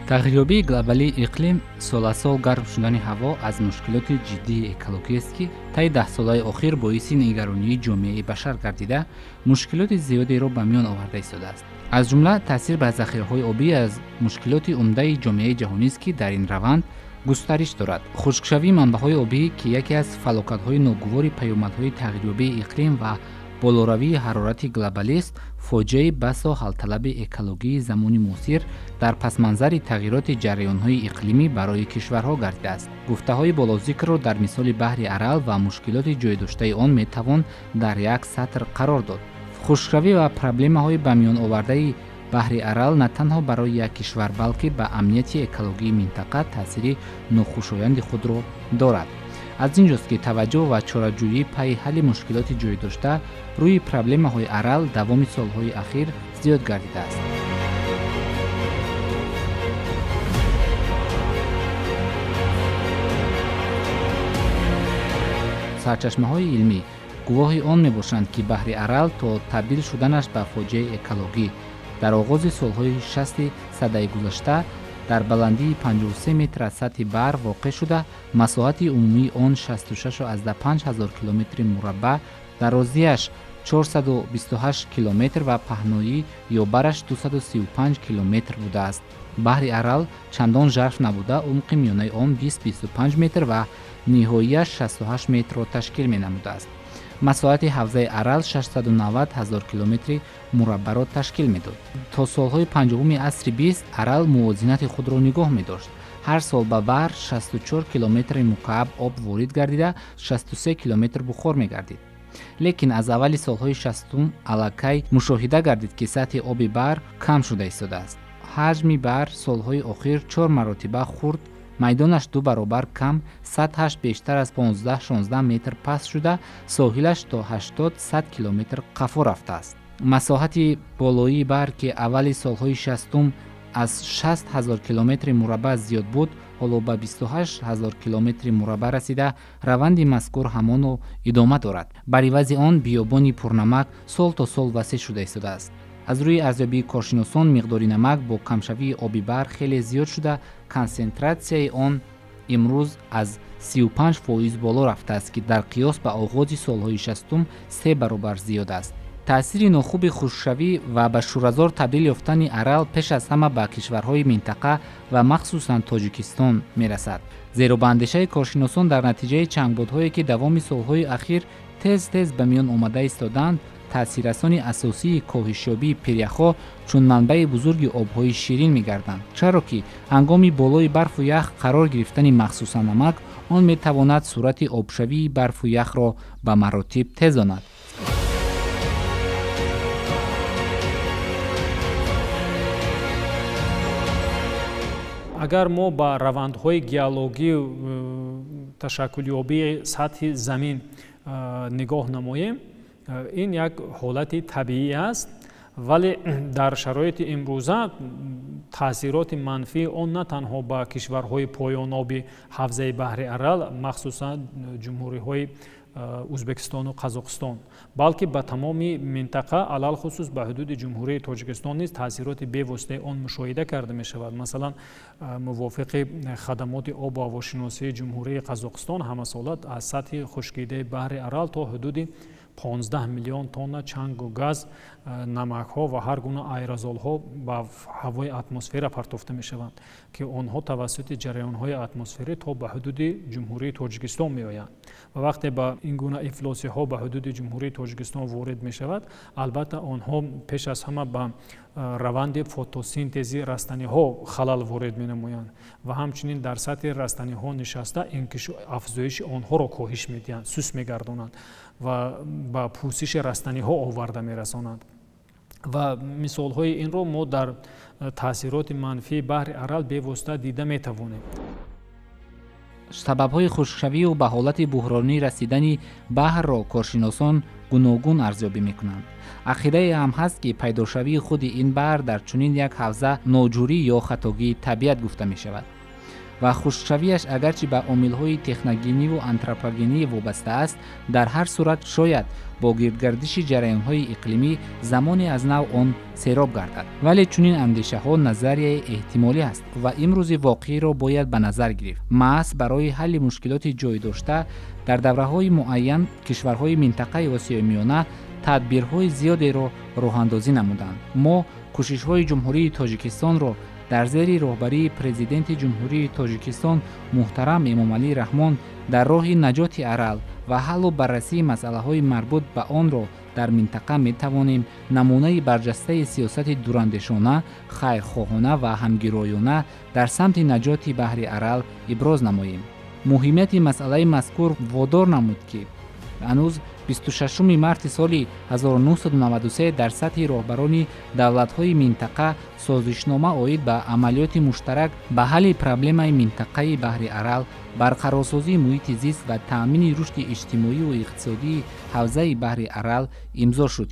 Тағйирёбии глобалии иқлим, сол аз сол гарм шудани ҳаво аз мушкилоти ҷиддии экологиест, ки таи даҳсолаи охир боиси нигаронии ҷомеаи башар гардида, мушкилоти зиёдеро ба миён оварда истодааст. Аз ҷумла таъсир ба захираҳои обӣ аз мушкилоти умдаи ҷомеаи ҷаҳонист, ки дар ин раванд густариш дорад. Хушкшавии манбаъҳои обӣ, ки яке аз фалокатҳои ногувори паёмадҳои тағйирёбии иқлим ва болоравии ҳарорати глобалист, фоҷиаи басо ҳалталаби экологии замони муосир дар пасманзари тағйироти ҷараёнҳои иқлимӣ барои кишварҳо гардидааст. Гуфтаҳои болозикрро дар мисоли баҳри Арал ва мушкилоти ҷойдоштаи он метавон дар як сатр қарор дод. Хушкшавӣ ва проблемаҳои ба миён овардаи баҳри Арал на танҳо барои як кишвар, балки ба амнияти экологии минтақа таъсири нохушоянди худро дорад. Аз ин ҷост, ки таваҷҷӯҳ ва чораҷӯӣ пайи ҳалли мушкилоти ҷойдошта рӯи проблемаҳои Арал давоми солҳои ахир зиёд гардидааст. Сарчашмаҳои илмӣ гувоҳи он мебошанд, ки баҳри Арал то табдил шуданаш ба фоҷиаи экологӣ дар оғози солҳои 60-и садаи гузашта дар баландии 53 метр аз сатҳи баҳр воқеъ шуда, масоҳати умумии он 66,5 ҳазор километри мураббаъ, дарозиаш 428 километр ва паҳноӣ ё бараш 235 километр будааст. Баҳри Арал чандон жарф набуда, умқи миёнаи он 20-25 метр ва ниҳоияш 68 метрро ташкил менамудааст. Масоҳати ҳавзаи Арал 690 ҳазор километри мураббаъро ташкил медод. То солҳои 50-уми асри 20 Арал мувозинати худро нигоҳ медошт. Ҳар сол ба баҳр 64 километри мукааб об ворид гардида, 63 километр бухор мегардид. Лекин аз аввали солҳои 60-ум аллакай мушоҳида гардид, ки сатҳи оби баҳр кам шуда истодааст. Ҳаҷми баҳр солҳои охир 4 маротиба хурд, майдонаш 2 баробар кам, сатҳаш бештар аз 15-16 метр паст шуда, соҳилаш то 80-100 километр қафо рафтааст. Масоҳати болоии баҳр, ки аввали солҳои 60-ум аз 60 ҳазор километри мураббаъ зиёд буд, ҳоло ба 28 ҳазор километри мураббаъ расида, раванди мазкур ҳамоно идома дорад. Бар ивази он биёбони пурнамак сол то сол васеъ шуда истодааст. Аз рӯи арзёбии коршиносон, миқдори намак бо камшавии оби баҳр хеле зиёд шуда, консентратсияи он имрӯз аз 35% боло рафтааст, ки дар қиёс ба оғози солҳои 60-ум 3 баробар зиёд аст. Таъсири нохуби хушкшавӣ ва ба шӯразор табдил ёфтани Арал пеш аз ҳама ба кишварҳои минтақа ва махсусан Тоҷикистон мерасад. Зеро ба андешаи коршиносон, дар натиҷаи чангбодҳое, ки давоми солҳои ахир тез-тез ба миён омада истоданд, таъсиррасони асосии коҳишёбии пиряхҳо чун манбаи бузурги обҳои ширин мегарданд. Чаро ки ҳангоми болои барфу ях қарор гирифтани махсуса намак, он метавонад суръати обшавии барфу яхро ба маротиб тезонад. Агар мо ба равандҳои геологӣ ташаккулёбии сатҳи замин нигоҳ намоем, ин як ҳолати табиӣ аст, вале дар шароити имрӯза таъсироти манфии он на танҳо ба кишварҳои поёноби ҳавзаи баҳри Арал, махсусан ҷумҳуриҳои Ӯзбекистону Қазоқистон, балки ба тамоми минтақа, алалхусус ба ҳудуди Ҷумҳурии Тоҷикистон низ таъсироти бевоситаи он мушоҳида карда мешавад. Масалан, мувофиқи хадамоти обу ҳавошиносии Ҷумҳурии Қазоқистон, ҳамасола аз сатҳи хушкидаи баҳри Арал то ҳудуди 15 миллион тонна чангу газ, намакҳо ва ҳар гуна аэрозолҳо ба ҳавои атмосфера партофта мешаванд, ки онҳо тавассути ҷараёнҳои атмосферӣ то ба ҳудуди Ҷумҳурии Тоҷикистон меоянд. Ва вақте ба ин гуна ифлосиҳо ба ҳудуди Ҷумҳурии Тоҷикистон ворид мешавад, албатта онҳо пеш аз ҳама ба раванди фотосинтези растаниҳо халал ворид менамоянд ва ҳамчунин дар сатҳи растаниҳо нишаста афзоиши онҳоро коҳиш медиҳанд, сус мегардонанд ва ба пӯсиши растаниҳо оварда мерасонанд. Ва мисолҳои инро мо дар таъсироти манфии баҳри Арал бевосита дида метавонем. Сабабҳои хушкшавию ба ҳолати буҳронӣ расидани баҳрро коршиносон гуногун арзёбӣ мекунанд. Ақидае ҳам ҳаст, ки пайдошавии худи ин баҳр дар чунин як ҳавза ноҷурӣ ё хатогии табиат гуфта мешавад. Ва хушкшавиаш агарчи ба омилҳои техногениву антропогенӣ вобаста аст, дар ҳар сурат шояд бо гирдгардиши ҷараёнҳои иқлимӣ замоне аз нав он сероб гардад. Вале чунин андешаҳо назарияи эҳтимолӣ аст ва имрӯзи воқеиро бояд ба назар гирифт. Маҳз барои ҳалли мушкилоти ҷой дошта дар давраҳои муайян кишварҳои минтақаи Осиёи Миёна тадбирҳои зиёдеро роҳандозӣ намуданд. Мо кӯшишҳои Ҷумҳурии Тоҷикистонро дар зери роҳбарии Президенти Ҷумҳурии Тоҷикистон муҳтарам Эмомалӣ Раҳмон дар роҳи наҷоти Арал ва ҳаллу баррасии масъалаҳои марбут ба онро дар минтақа метавонем намунаи барҷастаи сиёсати дурандешона, хайрхоҳона ва ҳамгироёна дар самти наҷоти баҳри Арал иброз намоем. Муҳимияти масъалаи мазкур водор намуд, ки ҳанӯз 26 марти соли 1993 дар сатҳи роҳбарони давлатҳои минтақа созишнома оид ба амалиёти муштарак ба ҳалли проблемаи минтақаи баҳри Арал, барқарорсозии муҳити зист ва таъмини рушди иҷтимоию иқтисодии ҳавзаи баҳри Арал имзо шуд,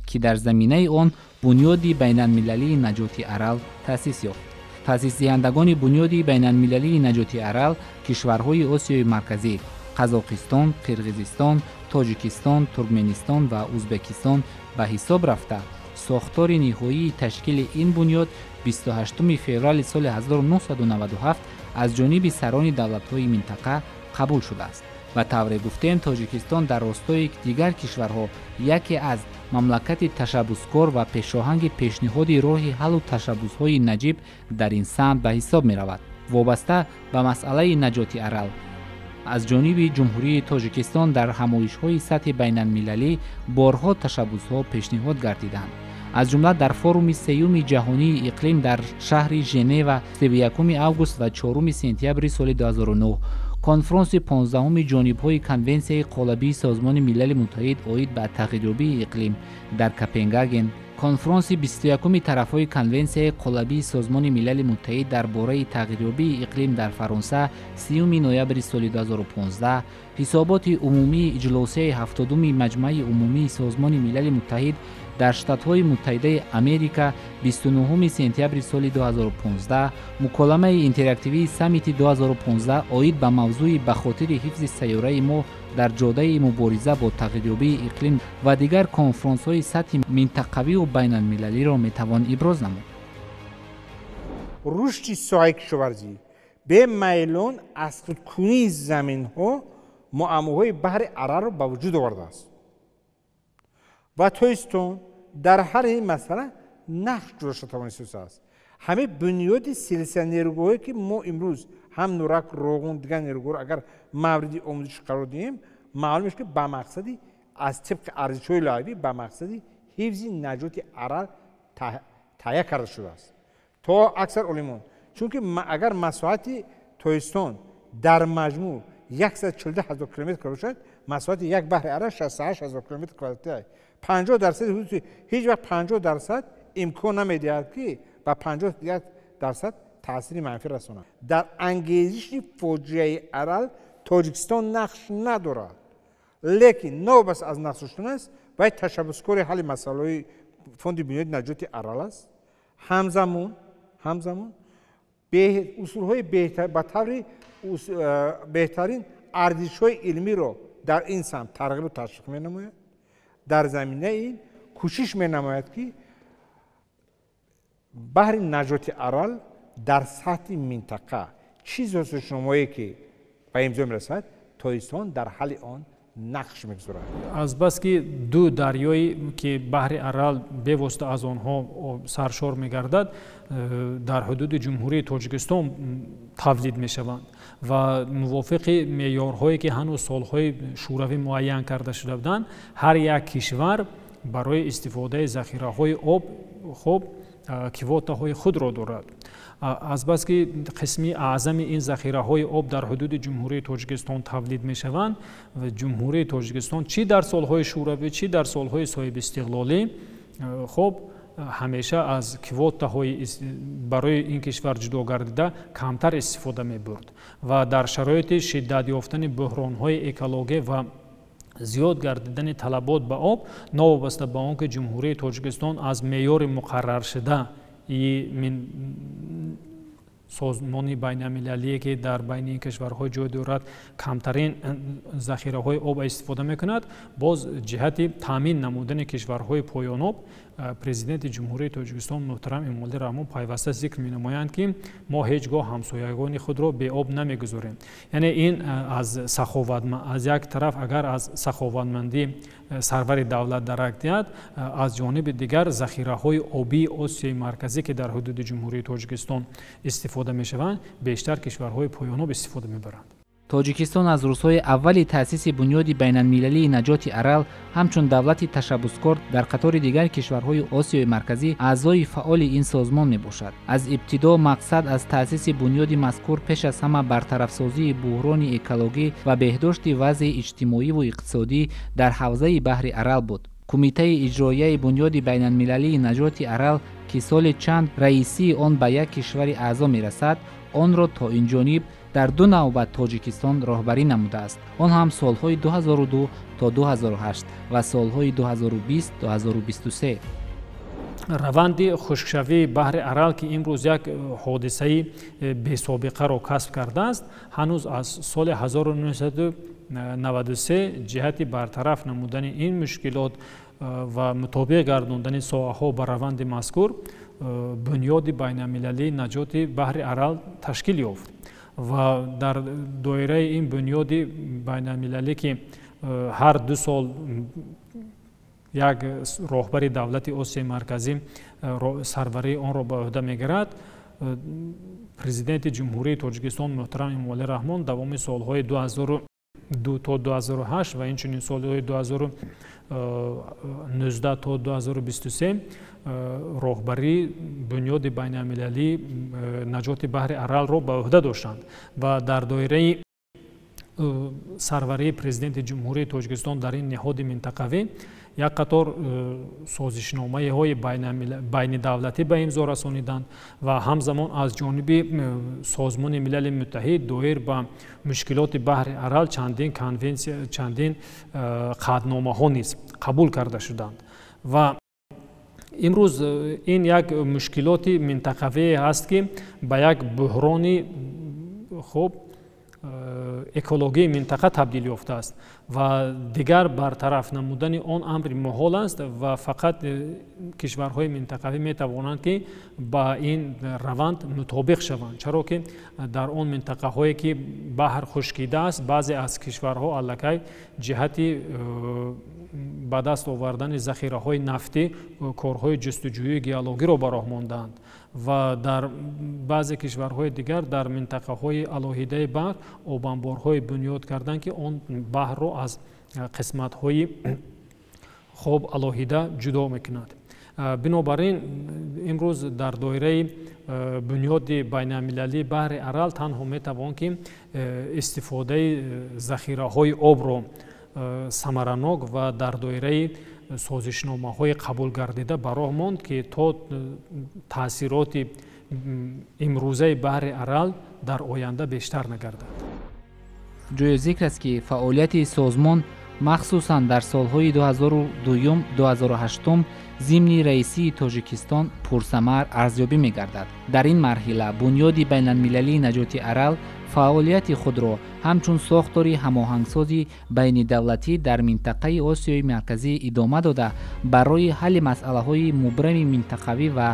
ки дар заминаи он Бунёди байналмилалии наҷоти Арал таъсис ёфт. Таъсисдиҳандагони Бунёди байналмилалии наҷоти Арал кишварҳои Осиёи Марказӣ, Қазоқистон, Қирғизистон, Тоҷикистон, Туркменистон ва Узбекистон ба ҳисоб рафта, сохтори ниҳоии ташкили ин бунёд 28 феврали соли 1997 аз ҷониби сарони давлатҳои минтақа қабул шудааст. Ба тавре гуфтем, Тоҷикистон дар ростои дигар кишварҳо яке аз мамлакати ташаббускор ва пешоҳанги пешниҳоди роҳи ҳаллу ташаббусҳои наҷиб дар ин самт ба ҳисоб меравад. Вобаста ба масъалаи наҷоти Арал аз ҷониби Ҷумҳурии Тоҷикистон дар ҳамоишҳои сатҳи байналмилалӣ борҳо ташаббусҳо пешниҳод гардиданд. Аз ҷумла дар форуми сеюми ҷаҳонии иқлим дар шаҳри Женева 31 август ва 4 сентябри соли 2009, конфронси 15-уми ҷонибҳои Конвенсияи қолабии Созмони Милали Муттаҳид оид ба тағйирёбии иқлим дар Копенгаген, конфронси 21-уми тарафҳои Конвенсияи қолабии Созмони Милали Муттаҳид дар бораи тағйирёбии иқлим дар Фаронса 30 ноябри соли 2015, ҳисоботи умумии иҷлосияи 70-уми Маҷмаи умумии Созмони Милали Муттаҳид дар Штатҳои Муттаҳидаи Америка 29 сентябри соли 2015, муколамаи интерактивии саммити 2015 оид ба мавзӯи ба хотири ҳифзи сайёраи мо дар ҷодаи мубориза бо тағйирёбии иқлим ва дигар конфронсҳои сатҳи минтақавию байналмилалиро метавон иброз намуд. Рушди соҳаи кишоварзӣ бемайлон аз худкунии заминҳо муаммоҳои баҳри Аралро ба вуҷуд овардааст ва Тоҷикистон дар ҳар ин масъала нақш гузошта тавонистааст. Ҳамин бунёди силсила нерӯгоҳое, ки мо имрӯз ҳам Нурак, Роғун, дигар нерӯгоҳро агар мавриди омӯзиш қарор диҳем, маълум мешавад, ки ба мақсади аз тибқи арзишҳои лоиҳавӣ ба мақсади ҳифзи наҷоти Арал таҳия карда шудааст. То аксар олимон, чунки агар масоҳати Тоҷикистон дар маҷмӯъ 142 ҳазор километр квадратӣ бошад, масоҳати як баҳри Арал 68 ҳазор километр квадратӣ. 50% ҳудуди ҳеҷ вақт 50% имкон намедиҳад, ки ба 51% таъсири манфӣ расонад. Дар ангезиши фоҷиаи Арал Тоҷикистон нақш надорад, лекин новобаста аз нақш доштан аст, вай ташаббускори ҳалли масъалаҳои фонди бунёди наҷоти Арал аст. Ҳамзамон усулҳои ба таври беҳтарин арзишҳои илмиро дар ин самт тарғибу ташвиқ менамояд. Дар заминаи ин кӯшиш менамояд, ки баҳри наҷоти Арал дар сатҳи минтақа чӣ созишномое ки ба имзо мерасад, Тоҷикистон дар ҳалли он нақш мегузорад. Азбаски ду дарёе ки баҳри Арал бевосита аз онҳо саршор мегардад, дар ҳудуди Ҷумҳурии Тоҷикистон тавлид мешаванд ва мувофиқи меъёрҳое, ки ҳанӯз солҳои шӯравӣ муайян карда шуда буданд, ҳар як кишвар барои истифодаи захираҳои об хуб квотаҳои худро дорад. Азбаски қисми аъзами ин захираҳои об дар ҳудуди Ҷумҳурии Тоҷикистон тавлид мешаванд ва Ҷумҳурии Тоҷикистон чӣ дар солҳои шӯравӣ, чӣ дар солҳои соҳибистиқлолӣ хуб ҳамеша аз квотаҳои барои ин кишвар ҷудо гардида камтар истифода мебурд ва дар шароити шиддат ёфтани буҳронҳои экологӣ ва зиёд гардидани талабот ба об, новобаста ба он ки Ҷумҳурии Тоҷикистон аз меъёри муқарраршуда Созмони байналмилалие, ки дар байни ин кишварҳо ҷой дорад, камтарин захираҳои об истифода мекунад. Боз ҷиҳати таъмин намудани кишварҳои поёноб Президенти Ҷумҳурии Тоҷикистон муҳтарам Эмомалӣ Раҳмон пайваста зикр менамоянд, ки мо ҳеҷ гоҳ ҳамсоягони худро беоб намегузорем. Яъне ин аз саховат, аз як тараф агар аз саховатмандӣ сарвари давлат дарак диҳад, аз ҷониби дигар захираҳои обии Осиёи Марказӣ, ки дар ҳудуди Ҷумҳурии Тоҷикистон истифода мешаванд, бештар кишварҳои поёноб истифода мебаранд. Тоҷикистон аз рӯзҳои аввали таъсиси Бунёди байналмилалии наҷоти Арал ҳамчун давлати ташаббускор дар қатори дигар кишварҳои Осиёи Марказӣ аъзои фаъоли ин созмон мебошад. Аз ибтидо мақсад аз таъсиси бунёди мазкур пеш аз ҳама бартарафсозии буҳрони экологӣ ва беҳдошти вазъи иҷтимоиву иқтисодӣ дар ҳавзаи баҳри Арал буд. Кумитаи иҷроияи Бунёди байналмилалии наҷоти Арал, ки соли чанд раисии он ба як кишвари аъзо мерасад, онро то ин ҷониб дар ду навбат Тоҷикистон роҳбарӣ намудааст, он ҳам солҳои 2002 то 2008 ва солҳои 2020 2023. Раванди хушкшавии баҳри Арал, ки имрӯз як ҳодисаи бесобиқаро касб кардааст, ҳанӯз аз соли 1993 ҷиҳати бартараф намудани ин мушкилот ва мутобиқ гардондани соҳаҳо ба раванди мазкур Бунёди байналмилалии наҷоти баҳри Арал ташкил ёфт. Ва дар доираи ин бунёди байналмилалӣ, ки ҳар 2 сол як роҳбари давлати Осиёи Марказӣ сарварии онро ба ӯҳда мегирад, Президенти Ҷумҳурии Тоҷикистон муҳтарам Эмомалӣ Раҳмон давоми солҳои 2002 то 2008 ва инчунин солҳои 2019 то 2023 роҳбарии Бунёди байналмилалии наҷоти баҳри Аралро ба ӯҳда доштанд. Ва дар доираи сарварии Президенти Ҷумҳурии Тоҷикистон дар ин ниҳоди минтақавӣ як қатор созишномаҳои байнидавлатӣ ба имзо расониданд ва ҳамзамон аз ҷониби Созмони Милали Муттаҳид доир ба мушкилоти баҳри Арал чандин конвенсия, чандин қатъномаҳо низ қабул карда шуданд. Ва имрӯз ин як мушкилоти минтақавие ҳаст, ки ба як буҳрони хуб экологии минтақа табдил ёфтааст ва дигар бартараф намудани он амри муҳол аст ва фақат кишварҳои минтақавӣ метавонанд, ки ба ин раванд мутобиқ шаванд, чаро ки дар он минтақаҳое, ки баҳр хушкидааст, баъзе аз кишварҳо аллакай ҷиҳати ба даст овардани захираҳои нафтӣ корҳои ҷустуҷӯии геологиро ба роҳ мондаанд ва дар баъзе кишварҳои дигар дар минтақаҳои алоҳидаи баҳр обанборҳое бунёд карданд, ки он баҳрро аз қисматҳои хоб алоҳида ҷудо мекунад. Бинобар ин имрӯз дар доираи бунёди байналмилалии баҳри Арал танҳо метавон, ки истифодаи захираҳои обро самаранок ва дар доираи созишномаҳои қабулгардида ба роҳ монд, ки то таъсироти имрӯзаи баҳри Арал дар оянда бештар нагардад. Ҷои зикр аст, ки фаъолияти созмон махсусан дар солҳои 2002-2008 зимни раисии Тоҷикистон пурсамар арзёбӣ мегардад. Дар ин марҳила Бунёди байналмилалии наҷоти Арал фаъолияти худро ҳамчун сохтори ҳамоҳангсози байнидавлатӣ дар минтақаи Осиёи Марказӣ идома дода, барои ҳалли масъалаҳои мубрами минтақавӣ ва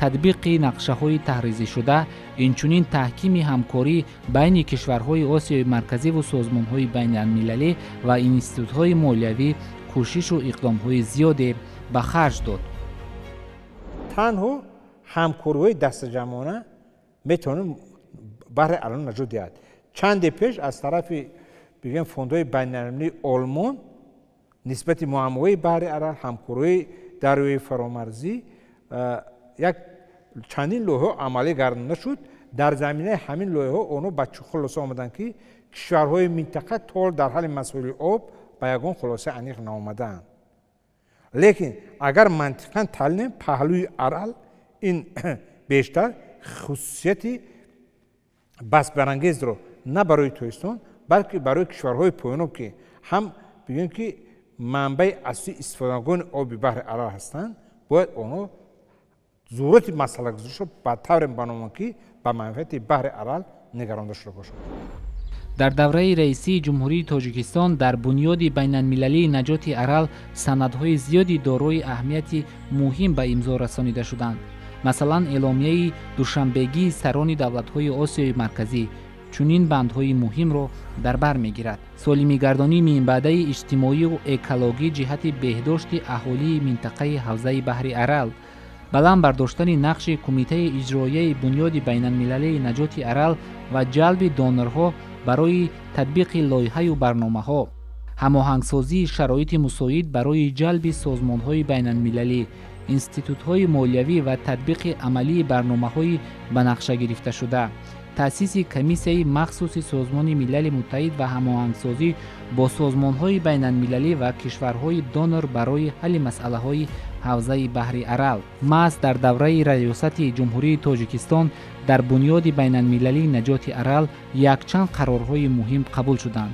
татбиқи нақшаҳои таҳризишуда, инчунин таҳкими ҳамкорӣ байни кишварҳои Осиёи Марказиву созмонҳои байналмилалӣ ва институтҳои молиявӣ кӯшишу иқдомҳои зиёде ба харҷ дод. Танҳо ҳамкориҳои дастаҷамъона метавонад баҳри Арал наҷот диҳад. Чанде пеш аз тарафи, бигем, фондҳои байналмилалии Олмон нисбати муаммоҳои баҳри Арал, ҳамкориҳои дарёи фаромарзӣ як чандин лоиҳаҳо амалӣ гардонда шуд. Дар заминаи ҳамин лоиҳаҳо онҳо ба хулоса омаданд, ки кишварҳои минтақа то ҳол дар ҳалли масоили об ба ягон хулосаи аниқ наомадаанд. Лекин агар мантиқан таҳлил, паҳлӯи Арал ин бештар хусусияти баҳсбарангезро на барои Тоҷикистон, балки барои кишварҳои поёноб, ки ҳам, бигӯем, ки манбаи асосии истифодагони оби баҳри Арал ҳастанд, бояд онҳо Зуҳуроти масъалагузориро ба тавре баноманд, ки ба манфиати баҳри Арал нигаронда шуда бошад. Дар давраи раисии Ҷумҳурии Тоҷикистон дар Бунёди байналмилалии наҷоти Арал санадҳои зиёди дорои аҳамияти муҳим ба имзо расонида шуданд. Масалан, эъломияи душанбегии сарони давлатҳои Осиёи Марказӣ чунин бандҳои муҳимро дар бар мегирад: солимигардонии минбаъдаи иҷтимоию экологӣ ҷиҳати беҳдошти аҳолии минтақаи ҳавзаи баҳри Арал, баланд бардоштани нақши Кумитаи иҷроияи Бунёди байналмилалии наҷоти Арал ва ҷалби донорҳо барои татбиқи лоиҳаю барномаҳо, ҳамоҳангсозии шароити мусоид барои ҷалби созмонҳои байналмилалӣ, институтҳои молиявӣ ва татбиқи амалии барномаҳои ба нақша гирифташуда, таъсиси комиссияи махсуси Созмони Милали Муттаҳид ва ҳамоҳангсозӣ бо созмонҳои байналмилалӣ ва кишварҳои донор барои ҳалли масъалаҳои ҳавзаи баҳри Арал. Маҳз дар давраи раёсати Ҷумҳурии Тоҷикистон дар Бунёди байналмилалии наҷоти Арал якчанд қарорҳои муҳим қабул шуданд.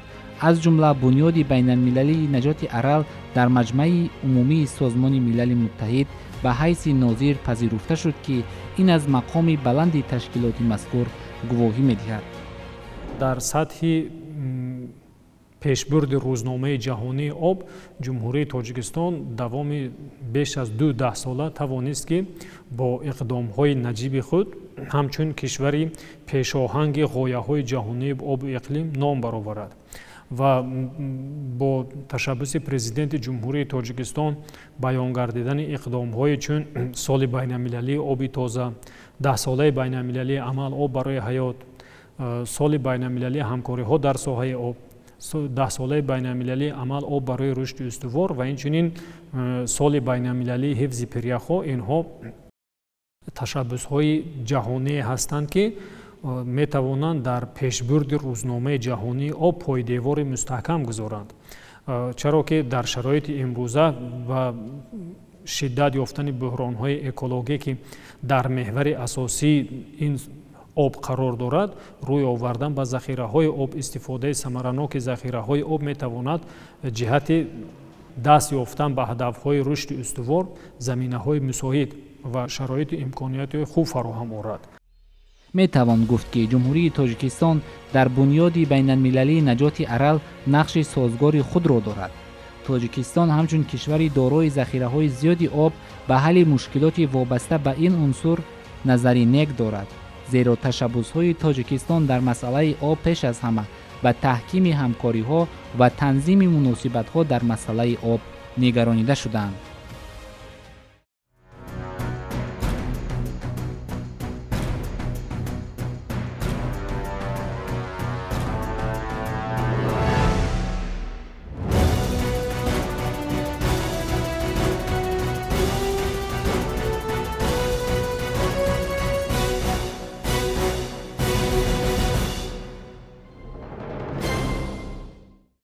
Аз ҷумла, Бунёди байналмилалии наҷоти Арал дар Маҷмаи умумии Созмони Милали Муттаҳид ба ҳайси нозир пазируфта шуд, ки ин аз мақоми баланди ташкилоти мазкур гувоҳӣ медиҳад. Дар сатҳи пешбурди рӯзномаи ҷаҳонии об Ҷумҳурии Тоҷикистон давоми беш аз 2 даҳсола тавонист, ки бо иқдомҳои наҷиби худ ҳамчун кишвари пешоҳанги ғояҳои ҷаҳонии обу иқлим ном бароварад ва бо ташаббуси Президенти Ҷумҳурии Тоҷикистон баён гардидани иқдомҳои чун соли байналмилалии оби тоза, даҳсолаи байналмилалии амал «Об барои ҳаёт», соли байналмилалии ҳамкориҳо дар соҳаи об, даҳсолаи байналмилалии амал «Об барои рушди устувор» ва инчунин соли байналмилалии ҳифзи пиряхҳо, инҳо ташаббусҳои ҷаҳоние ҳастанд, ки метавонанд дар пешбурди рӯзномаи ҷаҳонии об пойдевори мустаҳкам гузоранд, чаро ки дар шароити имрӯза ва шиддат ёфтани буҳронҳои экологӣ, ки дар меҳвари асосии ин об қарор дорад, рӯй овардан ба захираҳои об, истифодаи самараноки захираҳои об метавонад ҷиҳати даст ёфтан ба ҳадафҳои рушди устувор заминаҳои мусоид ва шароиту имкониятҳои хуб фароҳам орад. Метавон гуфт, ки Ҷумҳурии Тоҷикистон дар Бунёди байналмилалии наҷоти Арал нақши созгори худро дорад. Тоҷикистон ҳамчун кишвари дорои захираҳои зиёди об ба ҳалли мушкилоти вобаста ба ин унсур назари нек дорад, зеро ташаббусҳои Тоҷикистон дар масъалаи об пеш аз ҳама ба таҳкими ҳамкориҳо ва танзими муносибатҳо дар масъалаи об нигаронида шудаанд.